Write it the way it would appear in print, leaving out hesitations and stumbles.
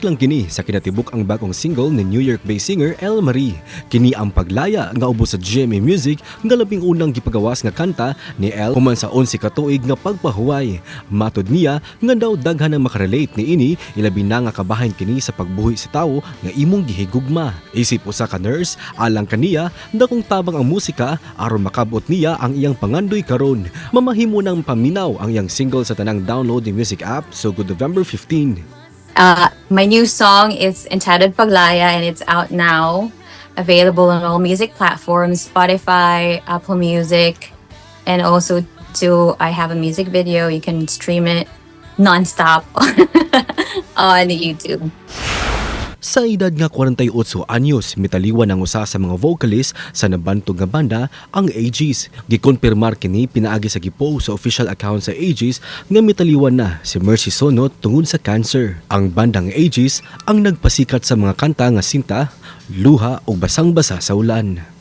lang kini sa kinatibuk ang bagong single ni New York-based singer El Marie. Kini ang "Paglaya" nga ubos sa GMA Music nga labing unang gipagawas nga kanta ni El human sa 11 ka tuig nga pagpahuway. Matod niya nga daw daghan ang makarelate niini, ilabi na nga kabahin kini sa pagbuhi sa tawo nga imong gihigugma. Isip usa ka nurse, alang kaniya dakong tabang ang musika aron makabot niya ang iyang pangandoy karon. Mamahimo ng paminaw ang iyang single sa tanang downloading music app sugod November 15. My new song is entitled "Paglaya" and it's out now. Available on all music platforms, Spotify, Apple Music, and also too, I have a music video. You can stream it nonstop on YouTube. Sa edad nga 48 anyos, mitaliwan ang usa sa mga vocalist sa nabantog nga banda, ang Aegis. Gikonfirmar kini pinaagi sa gipost sa official account sa Aegis nga mitaliwan na si Mercy Sunot tungod sa cancer. Ang bandang Aegis ang nagpasikat sa mga kanta nga "Sinta", "Luha" ug "Basang-basa sa Ulan".